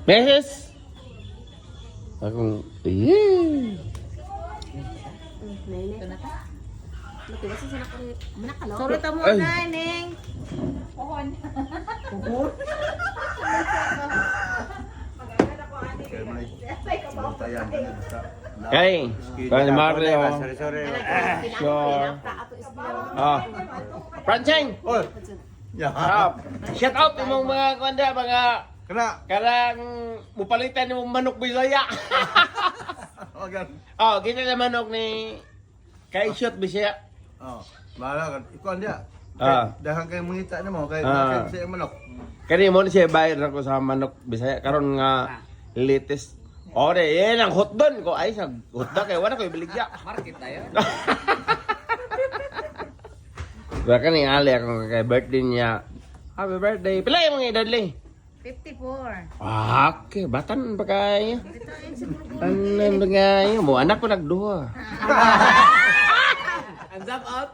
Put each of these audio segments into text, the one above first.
Meses. Akong yeah. Sorry ta mo Ay. na, Neng. Kay, kan Mario. Sorry, sorry. Sure. Ah. Franceng. Oy. Ya. Ah, shout out imong mga kwanda mga Kana. karang mupalitan imong manok Bisaya. Ogan. Oh, kita na manok ni kay Shot Bisaya. Oh. Bahala ka. Ikaw dia. Ah. Dahan kay mangita nimo kay Ah. kay sa manok. Kani mo ni siya bayad ako sa manok Bisaya karon nga latest. Ore, yan ang hotdog ko ay sa hotdog kay wala ko ibaligya. Market tayo. Baka ni Ali ako kay birthday niya. Happy birthday. Pila yung mga edad li? 54. Ah, okay, batan pa kayo. Tanan pa kayo. Mo anak ko nagduha. And zap out.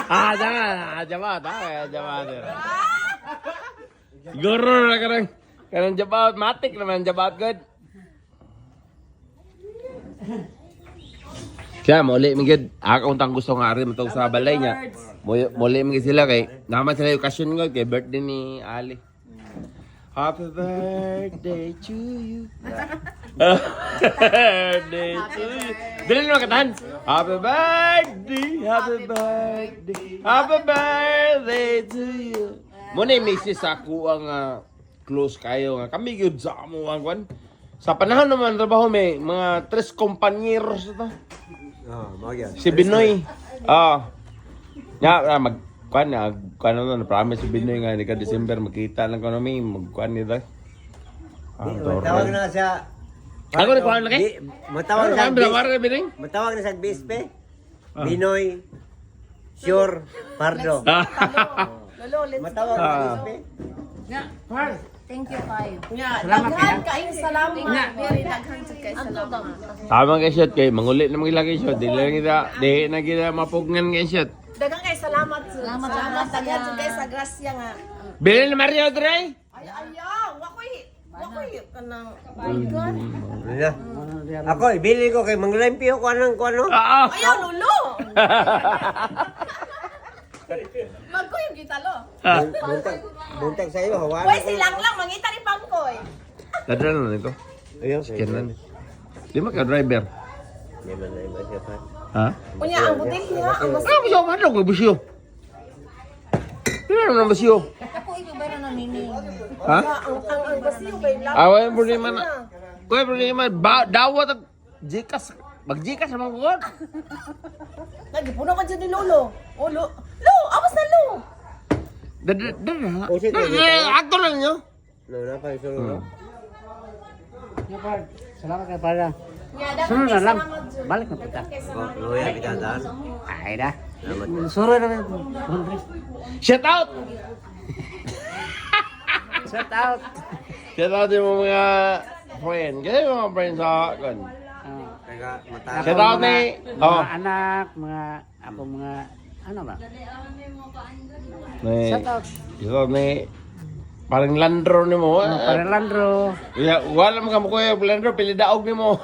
Ah, jangan. Ah, jabat. Ah, jabat. Siguro na karang karang jabat matik naman jabat good. Siya, muli mi gid. Ako untang gusto nga rin matong sa balay niya. Muli mi gid sila kay naman sila yung okasyon ko kay birthday ni Ali. Happy birthday to you. Happy birthday to you. Dili naman katahan. Happy birthday, happy birthday, happy birthday to you. Muna yung misis ako ang close kayo nga. Kami gyud sa amo ang kwan. Sa panahon naman trabaho may mga tres kompanyeros ito. Oh, mao gyud. Si Binoy. Ah. Ya, mag kwan na kwan na promise si Binoy nga ni ka December magkita lang kono mi magkwan nito. Ah, Matawag na siya. Ako ni kuan na kay? Matawag Ano na kami siya. wala Binoy? Matawag na siya BSP. Binoy. Sure. Pardo. Ah. Lolo, let's Matawag na BSP. Thank you kayo. Daghan kaayong salamat. Very daghan jud kay salamat. Tama kay shot kay manguli na mga kay shot. Dili lang kita, di na kita mapugnan kay shot. Daghan kay salamat. Salamat, salamat. Daghan jud kay sa grasya nga. Bilin na Mario Dre. Ay ayaw, wakoy kanang Ano Ako, ibili ko kay manglimpyo ko anang ko ano. Ah. Ayaw lolo. Magkoy yung gitalo. Buntag, buntag sa iyo, hawanan. Hoy silang lang mangita ni Pangkoy. Tadra na nito. Ayaw, Kenan. Di man ka driver. Di man na iba siya pa. Ha? Unya ang botelya, ang basta Ah, bisyo man ko bisyo. Di na bisyo. Ako ibabaran na nini. Ha? Ang basiyo kay lang. Ah, wala problema na. Kuya, problema. Ba, dawat at Gcash. Mag-Gcash naman ko. Nagipuno ka dyan ni Lolo. Oh, Lo, Lo, awas na Lo. Da, da, da, da. Oh, sige, Da, da, ato lang nyo. No, na pa isulo. Salamat kay para. Yeah, daghan Sunod kay na lang. salamat, Jud. Balik na kita. Daghan kay salamat. Oh, luya kita daan. Ay na. Salamat. Suro na. Shout out! Shout out. Shout out yung mga friend. Kasi yung mga friend sa akin. Kaya mata. Shout out ni... Mga Oh. anak, mga ako mga ano ba? Ni, Shout out. shout out ni... Parang landro ni mo. Mga Parelandro. Ya, wala mo ka mo kuya, landro, pili daog ni mo.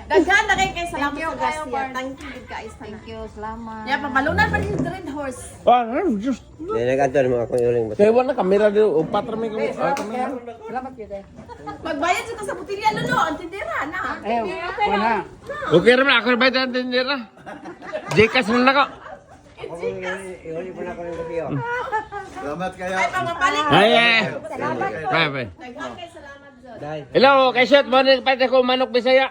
Daghan na kay salamat sa grasya. Thank you gid kay. Thank you, salamat. Yeah, pabalunan pa ni Red Horse. Ah, ano, just... Di nag-adto mo akong iuling Kaya wala kamera dito. Upat rami ko. Ah, kamera. Salamat kita. Magbayad jud ka sa botelya Lolo, ang tindera na. Eh, wala. Okay raman, ako na ba ito tindera? Gcash na lang ako. Iuli po na ako ng gabi oh. Salamat kayo. Ay, pamapalit. Ay, ay. Salamat po. Bye, bye. Daghan kay salamat jud. Dai. Hello, kay Shot, mo na pati ko manok Bisaya.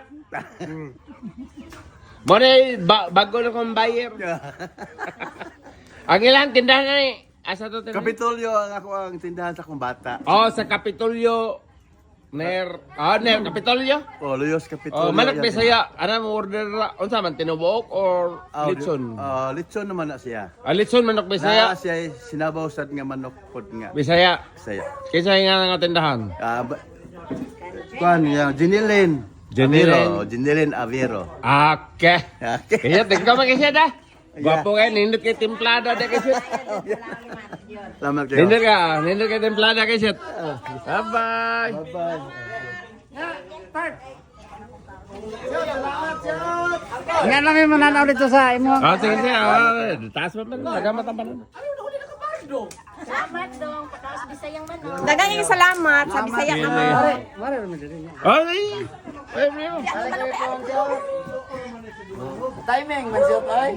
Mo na ba, bago na kong buyer. Ang ilang tindahan na ni. Asa to tindahan? Kapitolyo ang ako ang tindahan sa akong bata. Oh, sa Kapitolyo. Ner, ner Kapitolyo. Oh, Luyos Kapitolyo. Oh, manok Yan. Bisaya. Ano mo order ra? Unsa man tinubuok or Oh, litson? Oh, litson naman na siya. Ah, litson manok Bisaya. Bisaya. Na siya sinabaw sad nga manok pod nga. Bisaya. Bisaya. Kinsa nga nga tindahan? Ah, kuan ya, Jinilin. Jinilin. Avero, Jinilin Avero. Okay. Okay. Kaya tingko man kasi da. Gwapo kayo, nindot kay timplada de kay shit. Salamat kayo. Nindot ka, nindot kay timplada kay shit. Bye-bye. Bye-bye. Nga lang may mananaw dito sa imo. Ah, sige, sige. Ah, taas pa man. Nagamat ang panan. Salamat dong. Pataas Bisayang manok. Daghang salamat sa Bisaya nga manok. Mare ra man diri niya. Ay! Ay, primo. Timing, man siya, ay.